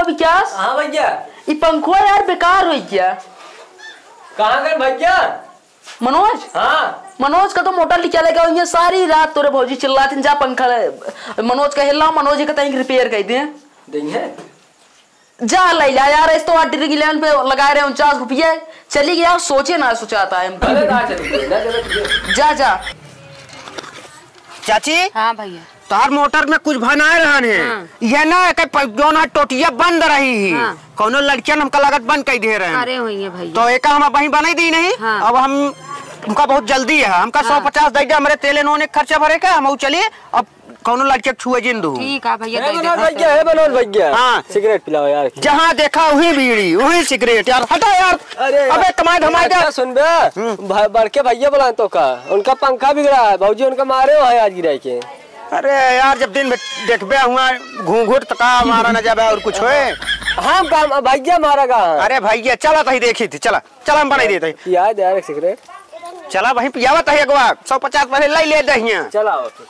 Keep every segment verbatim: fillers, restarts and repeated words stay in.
विकास? हाँ भैया। ई पंखवा यार बेकार होइ गया। कहाँ गए भैया? मनोज? हाँ। मनोज का तो मोटर लिखा लेगा, ये सारी रात तोरे भौजी चिल्लातिन, "जा पंखा ले।" मनोज का हिलाओ, मनोज का तनिक रिपेयर कर दे। देंगे। जा ले जा यार, इस तो आज ड्रिलिंग इलेवन पे लगाए रहे उनचास रुपये, चली गया, सोचे ना सोचाता है। अरे ना चली गई, ना चली गई। जा, जा। चाची, हाँ भैया। तोहार मोटर में कुछ भनाए रहन है। हाँ। यह ना, एकर प-, जौन है टोटिया बंद रही ही। हाँ। कौनो लड़कियन हमका लागत बंद कर दिए रहन। अरे होइए भैया। तो एका हम अबहीं बनाई दी नहीं। हाँ। अब हम, हमका बहुत जल्दी है, हमका हाँ। सौ पचास दे दे, हमरे तेले नोने के खर्चा भरे के, हम ऊ चली, अब कौनो लड़किया के छुए जिन दू। ठीक है भैया, ए दे दे। मनोज भैया, हे मनोज भैया। हाँ। सिगरेट पिलाओ यार। जहाँ देखा वहीं बीड़ी, वहीं सिगरेट यार, हटा यार। अरे यार। अबे कमाए धमाए दे। अच्छा सुन बे, हम्म। भ-, बड़के भैया बोला तो का, उनका पंखा बिगड़ा है, भौजी उनका मारे हो है आज गिरा के। अरे यार, जब दिन भर देखबे हुआ घूंघट त का मारा न जाबे और कुछ होए। हम काम भैया मारा का है। अरे भैया, चला तही देखी थी, चला, चला हम बनाई देते हैं। पिया दे यार एक सिगरेट। चला वहीं पियावा तही अगवा, सौ पचास पहले ले ले दहिया। चला आओ फिर।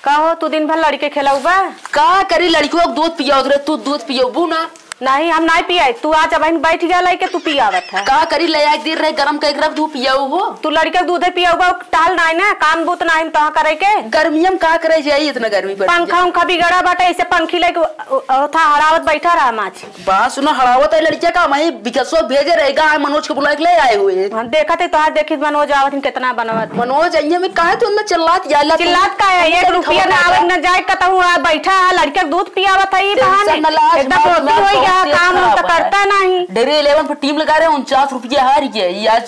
का हो, तू दिन भर लड़के खेलाऊ बा? का करी, लड़कियों को दूध पियावत रहे, तू दूध पियोबू ना? नहीं, हम नहीं पियाई। तू आज अबहिन बैठ गया लइके, तू पियावत है। का करी, ले आके दे रहे, गरम करके रख दू, पियाऊ हो। तू लड़के के दूधे पियाऊ बा, टाल नहीं ना, काम बूत नहीं तोहा करे के। गर्मिया में का करे जाई इतना गर्मी पड़ पंखा गया। उंखा बिगड़ा बाटे, ऐसे पंखी लेके उ-, उ-, उठा हड़ावत बैठा रहा माछ। बात सुनो, हड़ावत है लड़किया का, वहीं विकसवा भेजे रहेगा, मनोज को बुला के ले आए हुए। हम देखत है तोहार, देखित मनोज आवत हैं, कितना बनवत। मनोज अइये में काहे तू अंदर चिल्लात या लग-, चिल्लात का है? एक रुपया ना आवे ना जाए, कतहूँ आ बैठा है, लड़के के दूध पियावत है, ई बहाने। टेंशन ना ला, आज एकदम मोती होई गया, काम हम तो करता नहीं। डेरी इलेवन पर टीम लगा रहे, उनचास रुपया हार गया, ये आज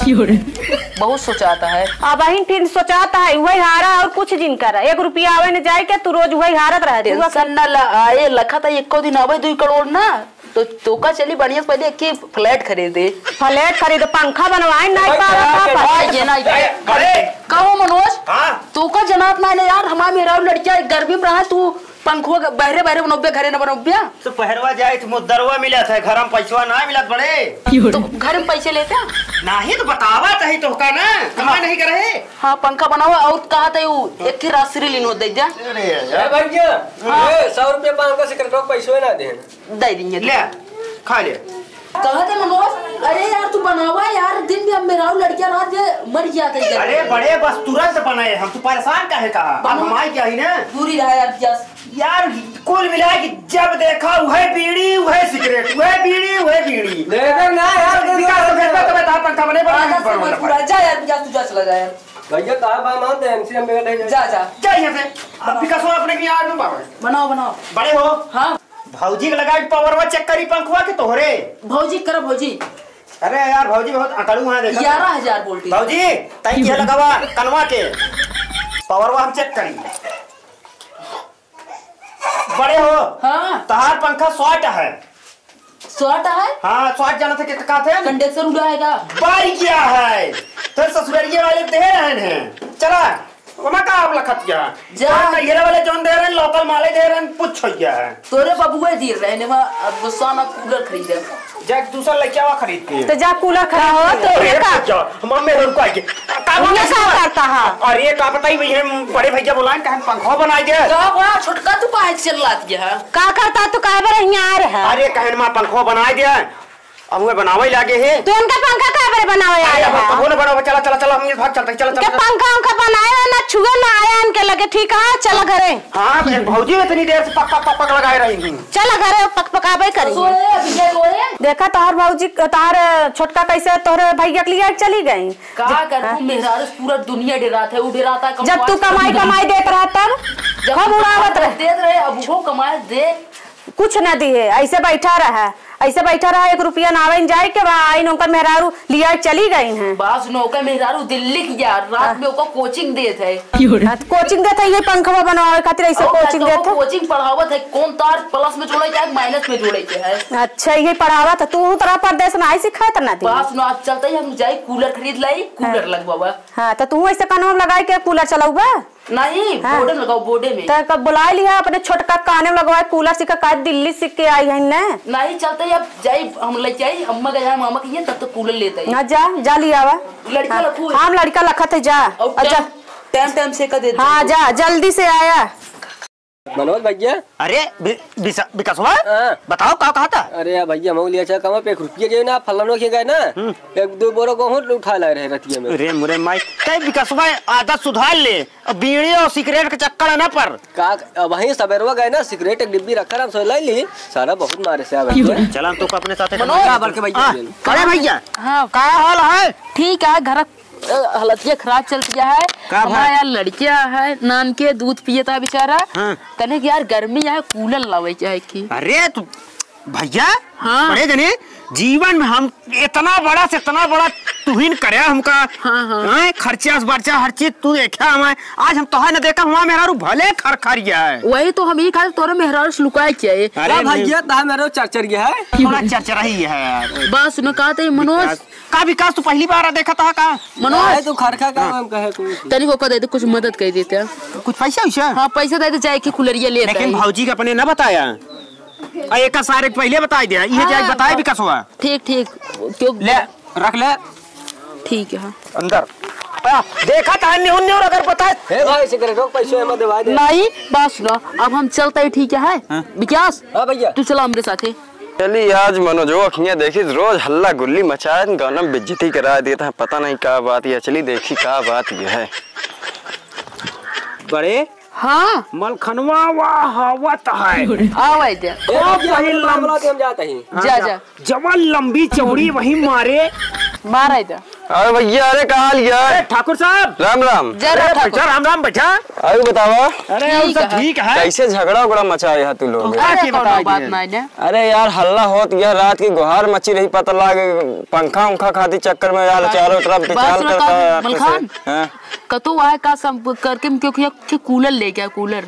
बहुत सोचाता है। अबहिन फिर सोचाता है, वही हारा और कुछ दिन करा। एक रुपया आवे न जाए के, तू रोज वही हारत रह, तू टेंशन ना ला, आए लखत है, एको दिन आवे दुई करोड़ ना, तो तोका चली बढ़िया से पहले एक ही फ्लैट खरीदे। फ्लैट खरीदे, पंखा बनवाए, नहीं पा रहा था। ये ना, अरे! कहो मनोज, हाँ? तोका जनात ना है यार, हमारे मेहरारू लड़किया गर्मी में रहा, तू पंखुआ के बहरे बहरे बनोबिया, घरे न बनोबिया। तो पहरवा जाए तो मुद्दरवा मिलत है, घर में पैसवा ना मिलत बड़े। तो घर में पैसे लेते? नहीं तो बतावा तही तोहका ना, कमाई नहीं करे। हाँ, पंखा बनावा और कहा था यू, एक ही राशि लीन हो दे जा। अरे यार। ए भैया, हाँ। ए, सौ रुपया पाँच का सिगरेट का पैसवा ना दे। दे देंगे। ले, खा ले। कहा थे मनोज, अरे यार तू बनावा यार, दिन भी हम मेहरारू लड़किया रात के मर जाते हैं। अरे बड़े बस तुरंत बनाए हम, तू परेशान काहे कहा? अब बनाओ। हम आए क्या ही ना? दूरी रहा यार, जस। यार, कुल मिला के जब देखा, वह बीड़ी, वह सिगरेट, वह बीड़ी, वह बीड़ी। दे दे ना यार, दे दे। विकास, तो भेजबा, तो मैं तार पंखा बने, बने, आदत से बने, मजबूर बने। है। जा यार, विकास, तू जा, चला जा यार। भैया, कहाँ बा, मान दे, एमसी हम बेटा, जा, जा। जा यहाँ से। अब विकास, अपने के यार में बाबा। बनाओ, बनाओ। बड़े हो? हाँ। भौजी के लगाई पावरवा चेक करी पंखवा के तोहरे। भौजी करा भौजी। अरे यार, भौजी बहुत अकड़ू है, देखा तो। ग्यारह हजार वोल्टेज। भौजी, तई के लगावा कनवा के। पावरवा हम चेक करी। बड़े हो। हाँ। तहार पंखा शॉर्ट है। शॉर्ट है? हाँ, शॉर्ट जाना था कि, का थे? कंडेंसर उड़ा है का? बारी क्या है? तो ससुररिये वाले दे रहे हैं। चला, ओमा का आप लखत गया? जा। हाँ, नैहरे वाले जौन दे रहे हैं, लोकल माले दे रहे हैं, पुछ हो गया है। तोरे बबुए दे रहे हैं, मा, अब गुस्सा ना, कूलर खरीदे। जा, दूसरा लइका वा खरीद के। तो जा, कूलर खरीद हो, के। तो ये अरे, का? जा, हम, हम मेरे रुको आइए। का ये बोला का सुना? करता है? अरे, का बताई भैया, हम बड़े भैया बोलाए, कहें पंखो बनाए दे। का बा, छोटका तू काहे चिल्लात गया है? का करता तू, काहे बरे हियाँ आ रहा है? अरे, कहें माँ पंखो बनाए दे। अब उहे बनावे लागे हे। तो उनका पंखा का बरे बनावे आए अरे, हम हैं? पंखो न बनावे, चला, चला, चला, हम ये भाग चलते हैं, चला, के चला, चला। पंखा उनका बनाए ना छुए ना आया इनके लगे, ठीक है? चला घरे। हाँ, बे, भौजी इतनी देर से पक, पक, पक, पक लगाए रही थी। चला घरे, पक, पकावे करी। सोए, अभी क्या सोए? देखा तोहर भौजी, तोहर छोटका कैसे तोहरे भैया के लिए चली गई। का करबू, हाँ। मेहरारू से पूरा दुनिया डेरात है, उ डेरात है, जब तू कमाई, कमाई देत रहा तब जब खूब तू उड़ावत कमाई रहे। देत रहे, अब वो कमाए दे। कुछ ना दिहे, ऐसे बैठा रहा, ऐसे बैठा रहा, एक रुपया ना आवे न जाए के, वहाँ आइन उनकर मेहरारू लिया चली गई हैं। बास नौका मेहरारू दिल्ली की यार, रात हाँ। में ओका कोचिंग देत है। हाँ, तो कोचिंग देत है, ये पंखवा बनवावे खातिर ऐसे और कोचिंग का देत है। कोचिंग पढ़ावत है, कौन तार प्लस में जोड़े के, माइनस में जोड़े के है। अच्छा, ये पढ़ावत है, तू तरह परदेस ना आई सिखाए त ना दी। बास न, आज चलते ही हम जाई कूलर खरीद लाई, कूलर हाँ। लगवावा। हाँ, तो तू ऐसे कनवा में लगाई के कूलर चलौबा? नहीं, हाँ। बोर्डे में लगाओ, बोर्डे में। त कब बुला लिया अपने छोटका काने में लगवाए, कूलर सीख के काहे दिल्ली सीख के आई है ने? नहीं, चलते ही अब जाई, हम ले जाई, अम्मा के यहाँ, मामा के यहाँ, तब तो कूलर लेते हैं। ना जा, जा लिया आवा। लड़का हाँ, लखू है। हम लड़का लखत है, जा। और और जा। टाइम, टाइम, टाइम से कर देते हाँ, हैं। जा, जल्दी से आया। मनोज भैया। अरे, बि-, बिसा-, बिकसवा? हाँ। बताओ, का कहत ह? अरे यार भैया, हम लिया चाहे कमा पे एक रुपया जे ना, फलानो के गए ना, हम्म। एक दो बोरो गेहूँ उठा लाए रहे रतिया में। अरे मुरे माई, तै बिकसवा आदत सुधार ले, अब बीड़ी और सिगरेट के चक्कर है ना पर। का, अब वहीं सबेरवा गए ना, सिगरेट एक डिब्बी रखा, हम सो लाई ली, सारा बहुत मारे से आवे। चला, हम तो अपने साथे मनोज। का बल्कि भैया हाँ, जी। अरे भैया, हाँ। का हाल है? ठीक है, घर अ, हालतिया खराब चलतिया है। का हमारा भा? यार लड़किया है, नान के दूध पियता बेचारा। हाँ। तने कि यार गर्मी है, कूलर लावे चाहे कि। अरे तू भैया, हाँ। बड़े जने जीवन में हम इतना बड़ा से इतना बड़ा तुहिन करे हमका। हाँ, हाँ। हैं, खर्चा बर्चा हर चीज तू देखा हमें। आज हम तोहार न देखा, हमारा मेहरारू भले खरखर गया है। वही तो हम ही खाए तोरे मेहरारू से लुकाए के है। अरे का नहीं। भैया, तहा मेहरारू चरचर गया है। थोड़ा चरचरा ही है यार। बात सुनो, का ते मनोज? विकास। का विकास, तू पहली बार देखा था का? मनोज। काहे तू खरखा का हाँ। नाम कहे तू? तनी को दे दे, कुछ मदद कर देते हैं। कुछ पैसा वैसा? हाँ, पैसा दे दे, जाए के कुलरिया ले लेकिन आए। भौजी के अपने ना बताया। आ, एक सारे पहले बताई दे, ये जाए हाँ, बताए हाँ। विकासवा। ठीक, ठीक। क्यों? ले, रख ले। ठीक है। अंदर। आ, देखा था, न्यू, न्यू अगर बताए। हे भाई, सिगरेट रोक, पैसे में दिवा दे। नहीं, बात सुनो, अब हम चलते ही, ठीक है? हाँ। विकास, हाँ भैया। तू चला हमरे साथे। चली, आज मनोजवा अखियाँ देखी, रोज हल्ला गुल्ली मचाए, गाना में बेइज्जती करा देता है, पता नहीं का बात ये। चली देखी का बात ये है। बड़े हाँ। मलखनवा वा हवत है। आवे दे। ए, खूब भैया, वही हम लम-, बुला के हम जाते हैं। हाँ, जा, जा। जा। जवन लंबी चौड़ी वही मारे। मारे दे। अरे भैया, अरे का हाल है? ए, ठाकुर साहब। राम राम। जय अरे राम ठाकुर। बैठा, राम राम, बैठा। अरे बतावा। अरे, हम ठीक सब है। ठीक है। कैसे झगड़ा उगड़ा मचाए है तू लोग? अरे, का के कोनो बताए बात दे? नहीं ने। अरे यार, हल्ला होत यह रात की, गोहार मची रही, पता लाग पंखा उंखा खातिर चक्कर में यार, हाँ। चारों तरफ बात बेचाल सुनो, करता है का आपके मलखान? से। हाँ। कतौ आए का संपर्क करके, क्योंकि एक ठे कूलर ले गया, कूलर।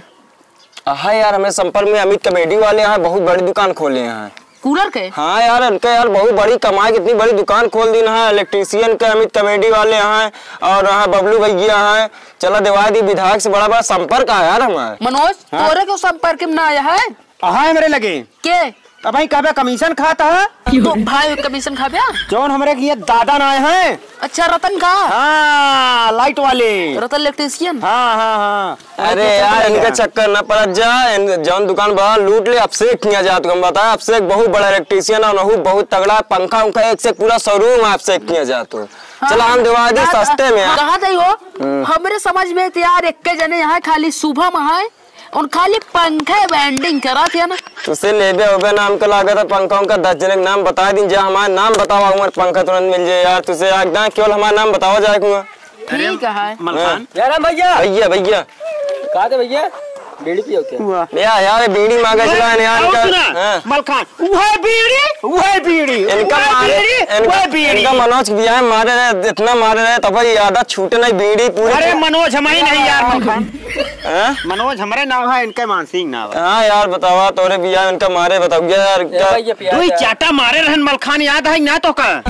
हाँ यार, हमें संपर्क में अमित कॉमेडी वाले हैं, बहुत बड़ी दुकान खोले हैं। कूलर के? हाँ यार, उनके यार बहुत बड़ी कमाई, कितनी बड़ी दुकान खोल दी ना, इलेक्ट्रीशियन के अमित कॉमेडी वाले हैं, और यहाँ बबलू भैया हैं, चला देवाई दी, विधायक से बड़ा बड़ा संपर्क है यार हमारे। मनोज, हाँ? तोरे क्यों संपर्क में ना आया है? हाँ, हमरे लगे। के? अब भाई कहबे कमीशन खाता है? तो भाई कमीशन खाबे? जौन हमरे के ये दादा ना आए हैं। अच्छा, रतन का? हाँ, लाइट वाले। रतन इलेक्ट्रीशियन? हाँ, हाँ, हाँ। अरे अरे, यार, इनका चक्कर न पड़त जा, इन-, जौन दुकान बा, लूट ले, अभिषेक किया जा, तुम बताया, अभिषेक बहुत बड़ा इलेक्ट्रीशियन है, बहुत, बहुत तगड़ा पंखा उंखा, एक से पूरा शोरूम है अभिषेक किया जा तो। हाँ, चला, हम दिवा दी हाँ, सस्ते में। कहा थे हो? हम्म। हमरे समझ में तो यार, एक के जने यहाँ खाली शुभम है, उन खाली पंखे वेंडिंग करत है ना। तुसे लेबे होबे ना, हमको लागत है पंखा उनका दस जने के नाम बता दी, जा हमारा नाम बतावा, हमारे पंखा तुरंत मिल जाए यार, तुसे एकदम केवल हमारा नाम बतावा जाए कुआं। ठीक है। मलखान। हाँ। जयराम भैया। भैया, भैया। कहा थे भैया? बीड़ी पियो क्या? वाह। या, यार, बीड़ी मांगे चला है, यार, और इनका, सुना, हाँ। मलखान, वह बीड़ी, वह बीड़ी, इनका वह मारे, बीड़ी, इनका, वह बीड़ी। इनका मनोज के बियाह में मारे रहे, इतना मारे रहे, तब भाई आदत छूटे नहीं, बीड़ी पूरी अरे, पूरी। मनोज हम ही नहीं यार, मलखान। हाँ? मनोज हमरे नाम है, इनका मानसिंह नाम है। हाँ यार, बतावा, तोरे बियाह में इनका मारे, बताओ यार, ए, क्या? भैया, पिया दुई क्या? चाटा मारे रहन मलखान, याद है ना तो का?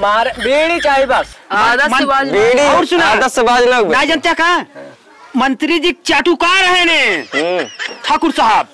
मारे, बीड़ी चाहिए बस। आदत से बाज बीड़ी, और सुना, आदत से बाज ना हुए। ना जानते का? मंत्री जी चाटुकार है ने, हम्म। ठाकुर साहब।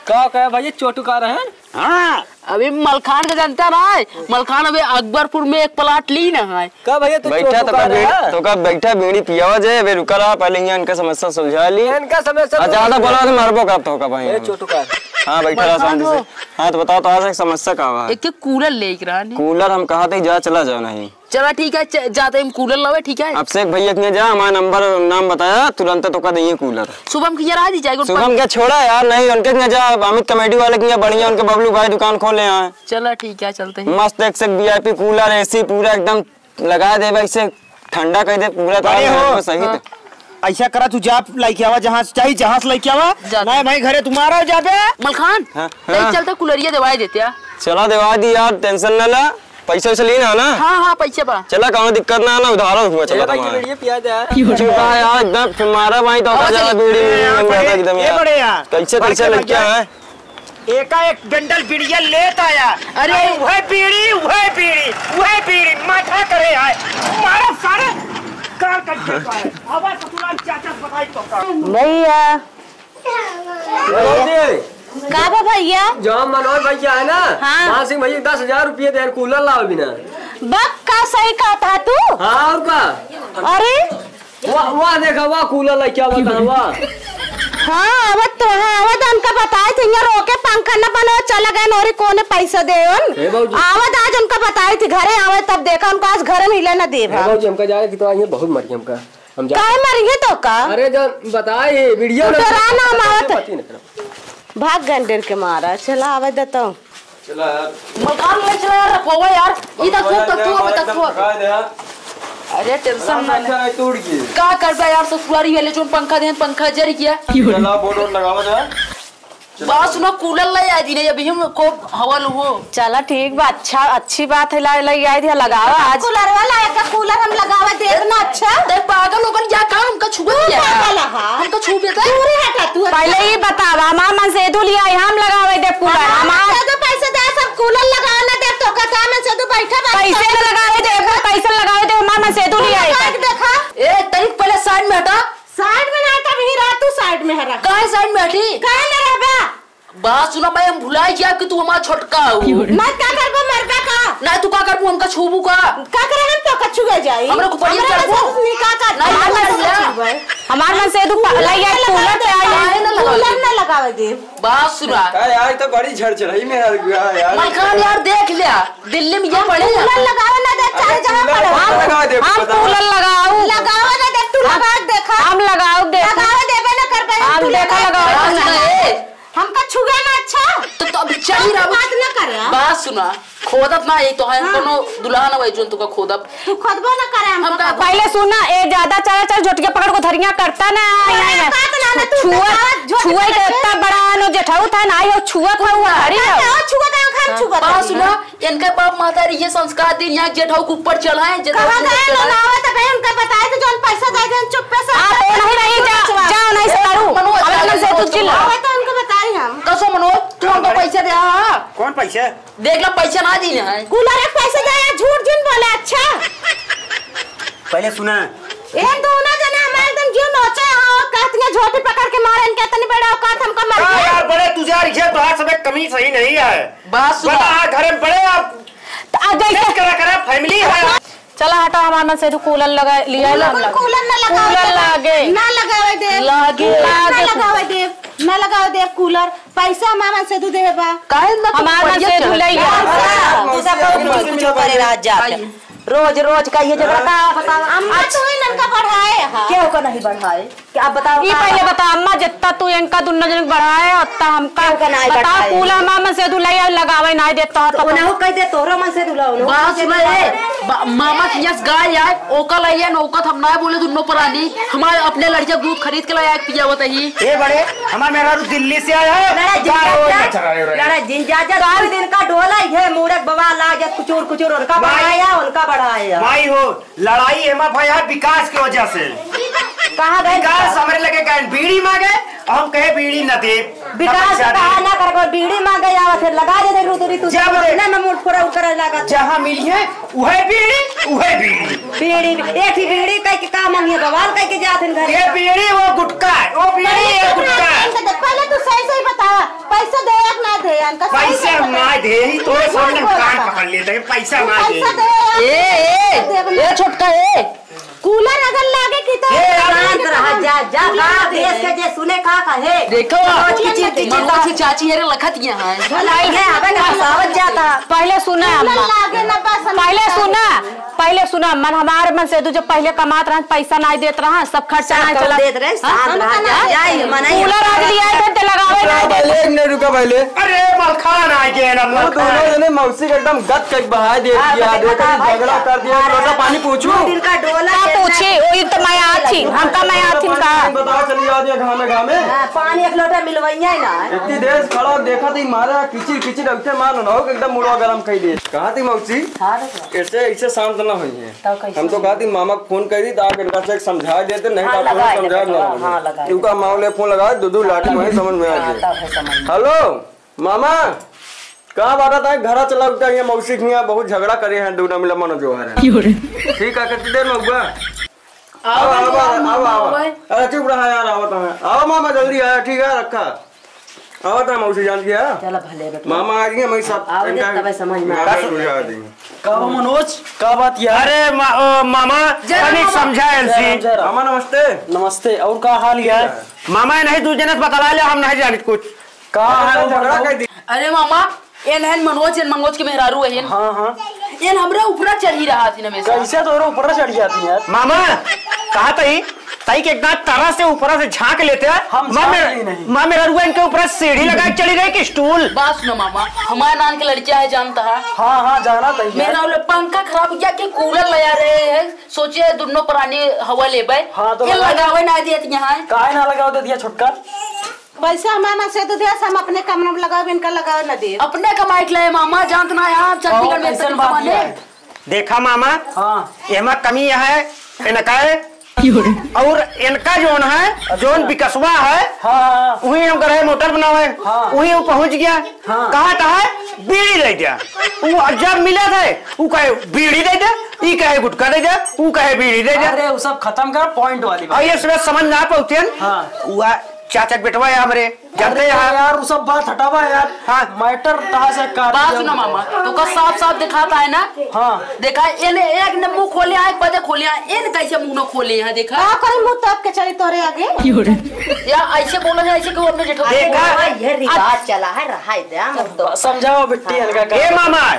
का कहे भैया, चोटुकार है? हाँ। अभी मलखान का जानता ना है, मलखान अभी अकबरपुर में एक प्लाट ली ना है। का भैया, तू बैठा तो चोटुकार का है? तो का बैठा, बीड़ी पियावा जाए, अबे रुका रहा, पहले यहाँ इनका समस्या सुलझा ली। इनका समस्या आ, तो ज्यादा बोला तो मारबो का तो का भाई। ए, चोटुकार। हाँ, बैठा रहा मलखान शांति से। हो। हाँ, तो बताओ तो आज एक समस्या का हुआ है? एक कूलर लेके रहा नहीं। कूलर हम कहा थे, जा, चला जाओ नहीं। चला ठीक है, च-, जाते हम कूलर लावे, ठीक है? अभिषेक भैया के यहाँ जा, हमारा नंबर, नाम बताया, तुरंत तो कर देंगे कूलर। सुबह हम किया रहा जी, जाएगा शुभम के छोड़ा यार, नहीं, उनके यहाँ जा, अमित कॉमेडी वाले के यहाँ बढ़िया, उनके बबलू भाई दुकान खोले हैं। चला ठीक है, चलते हैं। मस्त एक से एक वीआईपी कूलर, एसी पूरा एकदम लगा दे भाई, से ठंडा कर दे पूरा। अरे हो। सही हाँ। तो। ऐसा करा, तू जा, लेके आवा, जहाँ से चाही, जहाँ से लेके आवा। जा। नहीं भाई, घरे तुम्हारा हो जाबे। मलखान, हाँ, चल, हाँ। चलते कुलरिया देवाई देते हैं। चला देवा दी यार, टेंशन ना ला। पैसा वैसा लेना है ना? हाँ, हाँ, पैसे बा। चला, कौनो दिक्कत ना, ना उधारो हुआ, चला ए भाई, तुम्हारा। बीड़ी पिया दे। चुप रहा यार, एकदम फिर मारा भाई तो और ज्यादा चल। बीड़ी ए, में यार, रहता एकदम ए, यार। बड़े यार। कैसे, बड़े कैसे के लग क्या भैया। है? एका एक डंडल बीड़िया लेत आया। अरे। अरे, वह बीड़ी, वह बीड़ी, वह बीड़ी, माथा करे आए। मारा सारे, काल कट के पाए। आवाज ससुराल चाचा से बताई तो का। भैया। भौजी, का बा भैया? जो हम मनोज भैया है ना, हाँ। मानसिंह भैया दस हजार रुपये दे, कूलर लाओ बिना। बक का सही कहता तू? हाँ, और का? अरे? वाह, वाह, देखा, वाह, कूलर लेके आवा था, वाह। हाँ, आवत तो, हाँ, आवत, उनका बताए थे, यहाँ रोके पंखा न बनो, चला गए नोरी, कोने पैसा दे उन? हे भौजी। आवत, आज उनका बताए थे, घरे आवे तब देखा, उनका आज घर में हिले न देब हे हम। भौजी, हमका जाए कि तो आई है, बहुत मरी हमका। हम जा काहे मरी है तो का? अरे जो बताए, वीडियो तू ना डरा ना, हम आवत। पति न करो। भाग गंडेर के मारा, चला आवे दे तो। चला यार। मकान में चला यार, रखवा यार। ई तक अब तक तू, अब तक एकदम तू। थका दे यार। अरे टेंशन ना ले। अच्छा नहीं, टूट गई। का करबा यार, ससुरारी वाले जोन पंखा देन, पंखा जर गया। चला बोर्ड वोर्ड लगावा जा। चला। बात सुनो, कूलर ले आई दी नहीं, अभी हम को हवा लुहो। चला ठीक बा, अच्छा, अच्छी बात है, ला, ले आई दिया, लगावा आज। कूलर वाला है का? कूलर हम लगावा देब ना, अच्छा। ते पागल हो गल या का? हमका छुबे तू दिया। पागल है। हमका छुबे दे। दूर हटा तू। पहले ही बतावा, हमार मनसेधु लिया है, हम लगावे देब कूलर, हमार हमार मनसेधु पैसे दे, सब कूलर लगावे ना देब, तो का मनसेधु बैठा बा। पैसे न लगावे देब, पैसे न लगावे देब, हमार मनसेधु लिया है। काट देखा। ए, तनिक पहले साइड में हटा। साइड में ना हटा, वहीं रहा तू, साइड में हटा। काहे साइड में हटी? काहे ना रहबा? बात सुना भाई, हम भुलाई गया कि तू हमार छोटका हो। ना का करबो, मरबा का? ना तू का करबू, हमका छूबू का? का करे हम तो कछु गए जाई? हमरा को पड़ी हमरा चढ़बू? का करबू? ना, हमार ना, मन से ना। छूबे। हमार मनसेधु पा-, लाई यार, कूलर पे आई। काहे ना लगावे कूलर दे? ना लगावे दे। बात सुना। का यार, तो बड़ी झड़ चढ़ाई में यार, यार। मलखान यार, देख लिया, दिल्ली में ये पड़े हैं। कूलर लगावे ना दे, चाहे अरे जहाँ कूलर पड़े हो। लगा दे, हम बता। कूलर लगाऊ। लगावे ना दे, तू हम, लगा देखा। हम लगाऊ दे। लगावे देबे ना करबे, हम तू देखा लगा। लगावे ना। ए, हमका छुए ना अच्छा। तो, तो अभी चल ही रहा। बात ना करे। बात सुना, खोदत ना, ये तो है, हाँ। कोनो दुल्हन है जोन तुका खोदब। तू खोदबो ना करे, हमका हमका पहले सुना, ए ज्यादा चला चल, झोटिया पकड़ को धरिया करता ना, अरे, यहाँ, यहाँ। बात ना, ना, तू छुआ, बतावा, झोट छुआ के पकड़ के। इतना बड़ा नो जेठाऊ था ना, यो छुआ था, वो हरी ना। ना, छुआ था, खान हाँ। छुआ था। बात सुना, इनके बाप माता रे ये संस्कार दिन यहाँ जेठाऊ के ऊपर चढ़ाए, जेठाऊ कहाँ के ऊपर गए चढ़ाए। लोग? आवत है भाई, उनका बताए तो जौन पैसा दे दें, चुप्पे से आप वो नहीं रही, जा, जा, नहीं से करू। मनोज, अब इतना से तू चिल्ला। आवे तो उनको बताई हम। कसो मनोज, तू हमको पैसा दे, हाँ। कौन पैसा? देख ला, पैसा ना दीन है। कूलर के पैसा दे, यार, झूठ जिन बोले, अच्छा। पहले सुना। ये दोनों जने हमारे एकदम जीव नोचे हैं और कहती हैं, "झोटी पकड़ के मारे, इनके इतनी बड़ी औकात, हमका मर हाँ गया।" यार, बड़े तुझे यार, ये तो आज सब एक कमी सही नहीं है। बात सुना। बड़ा घर में बड़े आप तो आ जैसे देख करा करा फैमिली है। चला हटा, हमार मनसेधु कूलर लगा लिया है, कूलर, हम लगा। कूलर ना लगावे कूलर दे। लागे। ना लगावे दे। लागे। कूलर ना लागे। लगावे दे। ना लगावे दे कूलर। पैसा हमार मनसेधु देबा। काहे ना तू हमार बढ़िया मनसेधु चल। ले गया। पैसा। तू सब बहुत कुछ, कुछ करे रात जात। आइए। रोज, रोज का ये झगड़ा। का बताओ? अम्मा आज तो ही ननका बढ़ाए हा। केहू का नहीं बढ़ाए? कि आप बताओ ई का? पहले बताओ अम्मा, जितना तू इनका दुन्नो जन बढ़ाए, उतना हमका केहू का नाई बताओ। बढ़ाए। कूलर हमार मनसेधु लाई और लगावे नाई देता तो तो उन्हें कह दे, तोहरा मनसेधु ला, उन्हें बात कह दे। सुना ए, बा-, मामा के यस गाय आए, ओका लाई है, नौकत हम ना बोले दुन्नो परानी, हमारे अपने लड़के दूध खरीद के लाया, पिया बताई। ए बड़े, हमार मेहरारू दिल्ली से आया है, लड़ा गाय जिंजा और जा, मच्छर आए रहे। लड़ा जिंजा जा, दो दिन का डोला है, मुड़क बवाल आ गया, कुचूर कुचूर, उनका माई, बढ़ाया, उनका बढ़ाया। माई हो, लड़ाई एमा भया है विकास के वजह से। कहाँ गए विकास? विकास? हमरे लगे गए बीड़ी मांगे, हम कहे बीड़ी न दे। विकास कहा ना कर, कोई बीड़ी मांगे या फिर लगा दे, दे, रुतु, रुतु, जब रुतु, दे। ना, ना, मूड पूरा उतर लगा। जहाँ मिली है, वह बीड़ी, वह बीड़ी। बीड़ी, एक ही बीड़ी कह के का मांगिए, बवाल कह के जात हैं घर। ये बीड़ी, वो गुटखा है, वो बीड़ी, ये गुटखा है। पहले तू सही सही बता, पैसा दे या ना दे, इनका सही पैसा सही बता। ना दे, ही तोरे तू सामने हम बोल कान बता। पकड़ लेते हैं, पैसा तू ना दे। पैसा दे या ए, ए, दे, ए, छोटका, ए। कूलर अगर लागे की तो ए, शांत रहा, जा, जा, कूलर का ना दे देश दे। के जे सुने का कहे। देखो, रोज की चिर, चिर, चिर, मामा की चाची है रे, लखत यहाँ है। भलाई है, अबे ना हंसावत जाता। पहले सुना कूलर अम्मा। लागे ना बस हम पहले सुना, पहले सुना अम्मा, हमार मनसेधु जब पहले कमात रहन, पैसा नाई देत रहन, सब खर्चा सब नाई तो चला। देत रहे, हाँ? शांत रहा, जा, जा, ये मनाई। कूलर आज लिया है, तो लगावे नाई देत। पहले एक मिनट रुका पहले। अरे, मलखान आ गया ना, वो मलखान। दोनों जने मौसी के एकदम गत कइके बहाय दे हाँ, दिया, बता, देखो, बता, झगड़ा बता। कर दिया, एक लोटा पानी पूछू। दो दिन का डोला का के पूछी, ना वही तो मैं आथी, हमका मैं आथी का। पानी बताओ, चली आ दिया घामे, घामे। हाँ, पानी एक लोटा मिलवइया ही ना है। इतनी देर से खड़ा देखा तो ही मारा, किचिर, किचिर, ऐसे मार ना हो कि एकदम मुड़वा गरम कई दे। कहा थी मौसी? हाँ, देखो। ऐसे, ऐसे शांत ना होई है। तब कैसे हम तो होई? कहा थी मामा को फोन कर दी, तो आके इनका से समझा देते, नहीं हाँ, तो आप लगाए समझा देते, ना हाँ, होई। हाँ, लगाए क्योंकि देते। मामा ने फोन लगाया, दो, दो लाठी वहीं समझ में आ हाँ, गई। तब है समझ में। हेलो। मामा, का बात है? घरा चला उठा, ये मौसी के यहाँ बहुत झगड़ा करे हैं, दूना मिला मनो जोहर है। क्यों रे? ठीक है, कितनी देर में हुआ? आओ, आओ, आओ, आओ, आओ, आओ। आओ। अरे चुप रहा यार, आओ तो है। आओ मामा, जल्दी आया, ठीक है, रखा। आवत है मौसी जान किया। चला भले बेटा। मामा आ गए, मैं सब आओ दे, इनका तबे समझ में मामा आवे। बुझा देंगे। का बा मनोज, का बात यार? अरे मा-, ओ, मामा, जय तनी राम। समझा जय राम, इनसे। जय राम। मामा नमस्ते। नमस्ते, और का हाल यार? मामा, ये नहीं, दू जने से बतला ले, हम नहीं जानित कुछ। का अरे हाल झगड़ा बा? कर दी। अरे मामा, एन हन मनोज, एन मनोज के मेहरारू है एन। हाँ, हाँ। एन हमरा ऊपरा चढ़ी रहा थी हमेशा। कैसे तोहरे ऊपरा चढ़ी जाती है? मामा, कहा तई, तई के एक दांत तरह से ऊपरा से झांक लेते हैं। हम माँ झांक मेरा, ली नहीं। माँ मेहरारू इनके ऊपरा सीढ़ी लगा के चढ़ी रही कि स्टूल? बात सुनो मामा, हमारे नान के लड़किया है जानता है। हाँ, हाँ, जाना तई है। मेरा वाला पंखा खराब हो गया कि कूलर लगा रहे हैं, सोचे दोनों प्राणी हवा लेबे। हाँ, तो ये लगा लगावे ना देत यहाँ। काहे ना लगावे देत यहाँ छोटका? पैसा हमार मनसेदू दिया, हम अपने कमरा में लगावे, इनका लगावे ना देब। अपने कमाई के लिए मामा, जानत ना है, हम चंडीगढ़ में कैसन इतने बात कमाने। है? देखा मामा, हाँ। एमा कमी यह है, इनका है, और इनका जोन है, अच्छा। जोन विकसवा है, हाँ, हाँ। वही हम करे मोटर बनावे, हाँ। वही वो पहुँच गया। हाँ। कहा था है, बीड़ी दे दिया। वो जब मिला था, वो कहे, "बीड़ी दे दे," ई कहे, "गुटखा दे दे," वो कहे, "बीड़ी दे दे।" अरे, वो सब खत्म कर, point वाली बात। और ये सुबह समझ ना पाते हैं। हाँ। वो चाचा के बेटवा है हमरे, जानते अरे हैं आप। यार, वो सब बात हटावा यार। हाँ। Matter कहाँ से काट बात दिया सुनो वो? मामा, तो का साफ साफ दिखाता है ना। हाँ। देखा, इन्हें एक ने मुंह खोले, एक बजे खोले, इन कैसे मुंह न खोले यहाँ, देखा? का करे मुंह तोप के चली तोरे आगे? या ऐसे बोला है, ऐसे क्यों अपने जेठा देखा? मामा, ये रिवाज चला है, रहा है, ध्यान रख दो। समझाओ बिट्टी, इनका का ए मामा,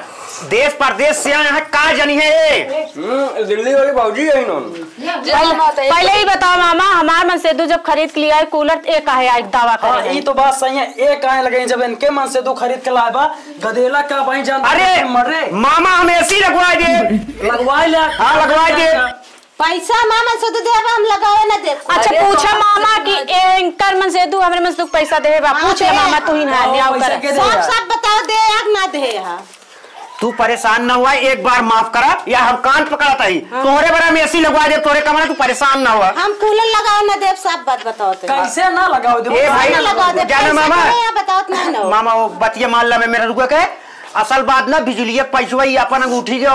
देश परदेश से आए हैं, का जानी है ये? हम्म, दिल्ली वाली भौजी है इन्होंने। जय माता दी। पहले ही बताओ मामा, हमार मनसेदू जब खरीद के लिया है कूलर, तो एक काहे आए दावा हाँ, करे हैं? ई तो बात सही है। एक काहे लगे, जब इनके मनसेदू खरीद के लाए बा, गदेला का भाई जान अरे, मर रे। मामा, हम एसी लगवा दे। लगवा ले। हाँ, लगवा दे। पैसा मामा से तो देब, हम लगावे ना देब। अच्छा, अरे, पूछा तो मामा कि ए, इनकर मनसेदू, हमरे मनसेदू पैसा देहे बा। हाँ, पूछ ले दे। मामा, तू ही ना, हाँ, लियाओ पैसा कर। के दे सब, यार। सब बताओ, दे या ना दे हा। तू परेशान ना हुआ, एक बार माफ करा, या हम कान पकड़त हई। हाँ। तोहरे बरा में एसी लगवा दे, तोहरे कमरा, तू परेशान ना हुआ। हम कूलर लगावे ना देब, साफ बात बताओ तो। कैसे ना लगावे देब? ए भाई, ना लगावे देब, जाने कैसे मामा, ना, यहाँ बताओ तो ना, ना। मामा, वो बतिया मान ला, मैं मेरा रुका के, असल बात ना, बिजली के पैसवा ही अपन अंगूठी के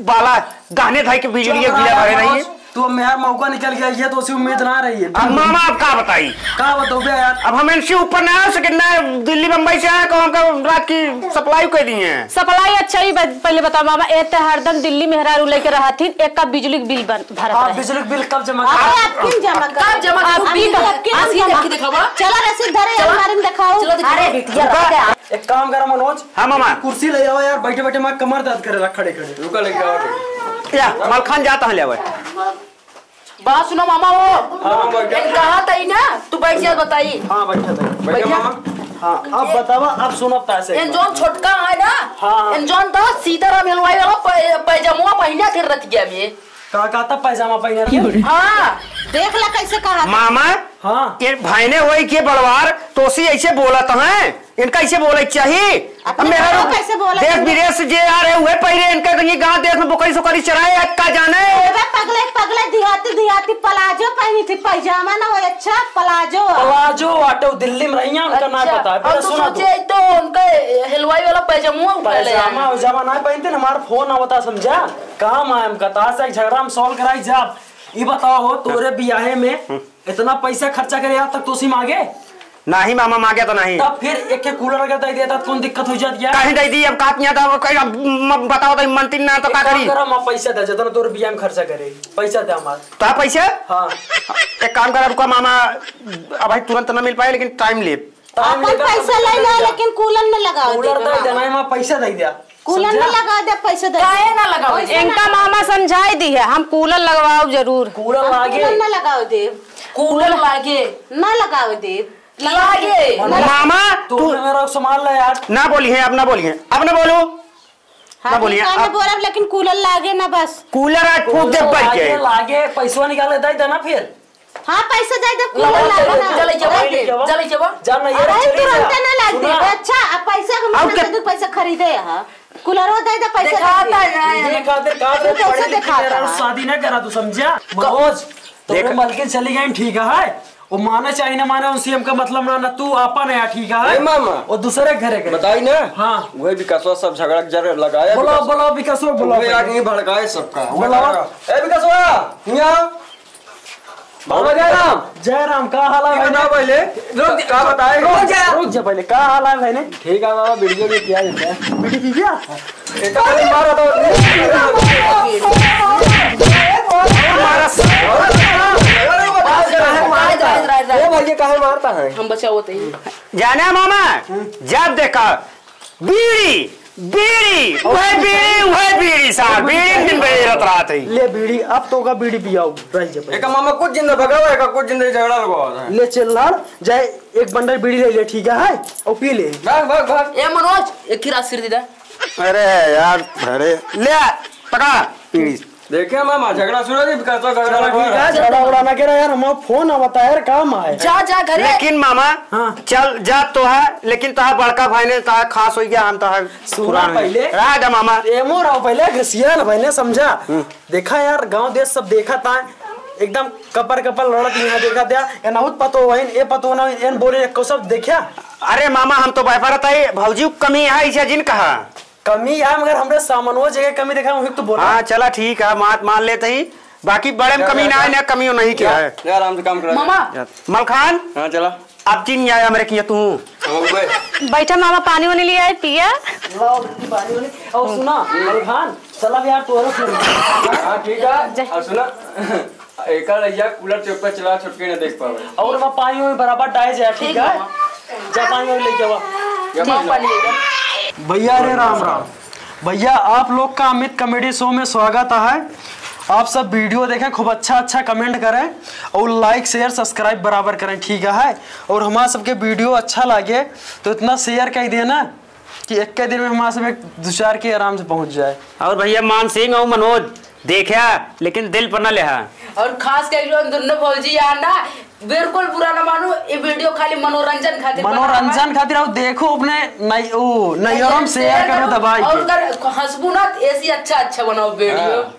बाला गहने धाई के बिजली के चुप रहा गिला भरे यार, रही। तू अब मेरा मौका निकल गया, ये तो उसी उम्मीद ना रही है। अब मामा, अब का बताई? का बताओ बे यार? अब हम इनसे ऊपर ना हो सके, ना दिल्ली बम्बई से आए, को हमका रात की सप्लाई कर दी है। सप्लाई अच्छा ही ब-, पहले बताओ मामा, ए ते हरदम दिल्ली मेहरारू लेके रहत ही, एक का बिजली के बिल बन-, भरत हाँ, रहे। बिजली के बिल कब जमा अरे, कर? आप किन जमा कर? कब जमा कर? आप किन जमा कर? चला रसीद धरे, चला। अलमारी में दिखाओ। चला दिखाओ। अरे, बिटिया, रुका। एक काम करा मनोज, हाँ मामा। कुर्सी ले आओ यार, बैठे बैठे मैं कमर दर्द करे ला खड़े खड़े। रुका, लेके आओ। या, मलखान जाता है ले आवे। बात सुनो मामा, वो हाँ, बैठा। एक कहा तई ना, तू बैठ जा, बताई। हाँ, बैठा था। बैठा बैठा। मामा। हाँ, अब बतावा, अब सुनब ता से एक एन बार। जौन छोटका है ना, हाँ, हाँ। एन जौन था सीताराम हलवाई वाला पै-, पैजामा पहिना थे रतिया में। का, का था पैजामा पहिना थे? हाँ। देख ला कैसे कहा था। मामा, हाँ। ये भाईने होई के बड़वार, तोसी ऐसे बोलत हैं? इनका ऐसे बोले के चाही। अपने अब मेहरारू घरों कैसे बोले देश के? विदेश से जे आ रहे हुए पहले इनका कहीं गांव देश में बोकरी सोकरी चराए, आज का जाने। अबे पगले, पगले दिहाती, दिहाती प्लाजो पहनी थी, पैजामा ना हो, अच्छा प्लाजो। प्लाजो आटो दिल्ली में रही हैं, उनका ना अच्छा। पता है। और बेटा तू सुना तू। सोचे तो उनका हलवाई वाला पैजामा उठा ले पैजामा, आए। पैजामा ना पहनते ना, हमारा फोन आवता समझा। काम आए हमका, तार से एक झगड़ा हम सॉल्व कराई जाब। ई बताओ हो, तोरे बियाहे में हम्म। इतना पैसा खर्चा करे आज तक तोसी मांगे? नाही मामा, मांगे तो नाही। तब फिर एक के कूलर अगर दे देता तो कौन दिक्कत हो जाती है? काहे दे दी? अब काट नहीं आता, अब कहीं अब म-, बताओ तो मनती ना तो का एक काम करी? करा, माँ पैसा दे, जितना तोरे बियाह में खर्चा करे, पैसा दे हमार। तो आप पैसे? हाँ। एक काम करा, रुका मामा, अब भाई तुरंत ना मिल पाए, लेकिन टाइम ले। टाइम अपन लेगा, पैसा पैसा ले ले, लेगा। लेकिन कूलर न लगाओ कूलर देगा दे मामा। देना है, माँ पैसा दे दिया। कूलर न समझा? लगा दे, पैसा दे काहे दे। ना लगाओ? पैसा इनका ना मामा समझाई दी है, हम कूलर लगवाओ जरूर। कूलर हम लागे। कूलर न लगाओ देव। कूलर लागे। न लगाओ देव। लागे। मामा, तू तू मेरा सामान ला यार। ना बोली है, अब ना बोली है, अब ना बोलो। हाँ, ना बोलिए, ठीक है, ना आप बोलब, लेकिन कूलर लागे ना बस। कूलर आज फूंक दे कूलर बैठ लागे, के। लागे, पैसवा निकाले दे देना फिर। हाँ, पैसा दे दे, कूलर लाओ, लागे चलो, ना। चलो, चलो, दे दे। चलो, चलो। जा ना, ये अरे, चली तुरंत जा। ना ला दे। सुना। अच्छा, अब पैसा हम और कहाँ से क्या? दूँ, पैसा खरीदे यहाँ। कूलरो दे दे, पैसा दिखाता दे दे। है, ये खातिर का तू रे, कैसे पढ़े लिखे दिखाता तेरा है? शादी ना करा, तू समझा? मनोज, तो देख। मलकिन चली गई, ठीक है। वो माने चाहे ना माने, उनसे हमका मतलब ना, ना तू आपन है, ठीक है? ए मामा। वो दूसरे घरे गए। बताई ना। हाँ। वही विकासवा सब झगड़ा जर लगाया बोला, विकास। बोला विकासवा, बोला वही भाई। आके ही भड़काए सबका। वही बोला। भड़का। ए विकासवा, हियाँ। बाबा जय राम। जय राम, का हाल है ये भाई? बताओ पहले, रुक जा, का बताए? रुक जा। रुक जा पहले, का हाल है भाई ने? ठीक है बाबा, बीड़ी के क्या देता है? बीड़ी पी गया? एक बार मारा तो। मारा। काहे मारता है? ए भाई, ये काहे मारता है? हम बचाओ होते ही। जाने मामा, जब देखा बीड़ी, बीड़ी, वह बीड़ी, वह बीड़ी, सार, बीड़ी दिन भर रहत रहत है। ले बीड़ी, अब तो का बीड़ी पियाओ, रह जा पहले। एक मामा कुछ जिंदा भगावा है, कुछ जिंदा झगड़ा लगवा है। ले चल लाड़, जाए एक बंडल बीड़ी ले ले, ठीक है, है? और पी ले। भाग, भाग, भाग। ए मनोज, एक ही रात सिर दे दे। अरे यार, अरे, ले आ, पकड़ा बीड़ी। देखे मामा, झगड़ा सुना जी, कैसा झगड़ा चलो लगवा ठीक है। है, झगड़ा उड़ा ना करा यार, हम फोन आवता है यार, काम आए। जा, जा घरे। लेकिन मामा, हाँ। चल जा तो है, लेकिन तोहार बड़का भाई ने तोहार खास हो गया, हम तोहार सुना पुरान हो गया। पहले। रहा जा मामा। ए मोर आओ पहले घसिया ना पहले समझा। हम्म। देखा यार, गांव देश सब देखा था, एकदम कपर कपर लड़त यहाँ देखा था, या ना उत पतो वही, ए पतो ना वही, एन बोले को सब देखा। अरे मामा, हम तो व्यापार था, भौजी कमी है, इसे जिन कहा। कमी है, मगर हमरे सामानों जगह कमी देखा, वही तो बोला। हाँ, चला ठीक है, बात मान लेते ही, बाकी बड़े में जा, कमी जा, ना है, जा। ना कमी नहीं किया जा, है। जा, आराम से काम करा। मामा। मलखान, हाँ, चला। अब चिन आया हमरे किया तू। हाँ, बे। बैठा मामा, पानी वानी ले आए, पिया। लाओ, दीदी, पानी वानी। और सुना, मलखान, चला भी यार, तोरो फिर। हाँ, ठीक है। जा। और सुना, एकर रैया कूलर चौक पे चला, छोटके न देख पावे। और वहाँ पानी में बराबर डाय जाए, ठीक ठीक है? मामा। जा पानी और लेके आवा। या ठीक। मामा पानी लेके आ। भैया रे राम राम। भैया आप लोग का अमित कॉमेडी शो में स्वागत है। आप सब वीडियो देखें, खूब अच्छा अच्छा कमेंट करें और लाइक शेयर सब्सक्राइब बराबर करें, ठीक है? और हमारा सबके वीडियो अच्छा लगे तो इतना शेयर कर देना कि एक के दिन में हमारे सब एक दो चार के आराम से पहुँच जाए। और भैया मान सिंह और मनोज, देखा, लेकिन दिल पर न लेहा। और खास कर जो दोनों भौजी यार ना, बिल्कुल बुरा ना मानो, ये वीडियो खाली मनोरंजन खातिर बनावा है। मनोरंजन खातिर, और देखो अपने नई-, ओ, नैयरों में शेयर करो दबाई और के। कर हंसबू ना, तो ऐसी अच्छा अच्छा बनाओ वीडियो। हाँ।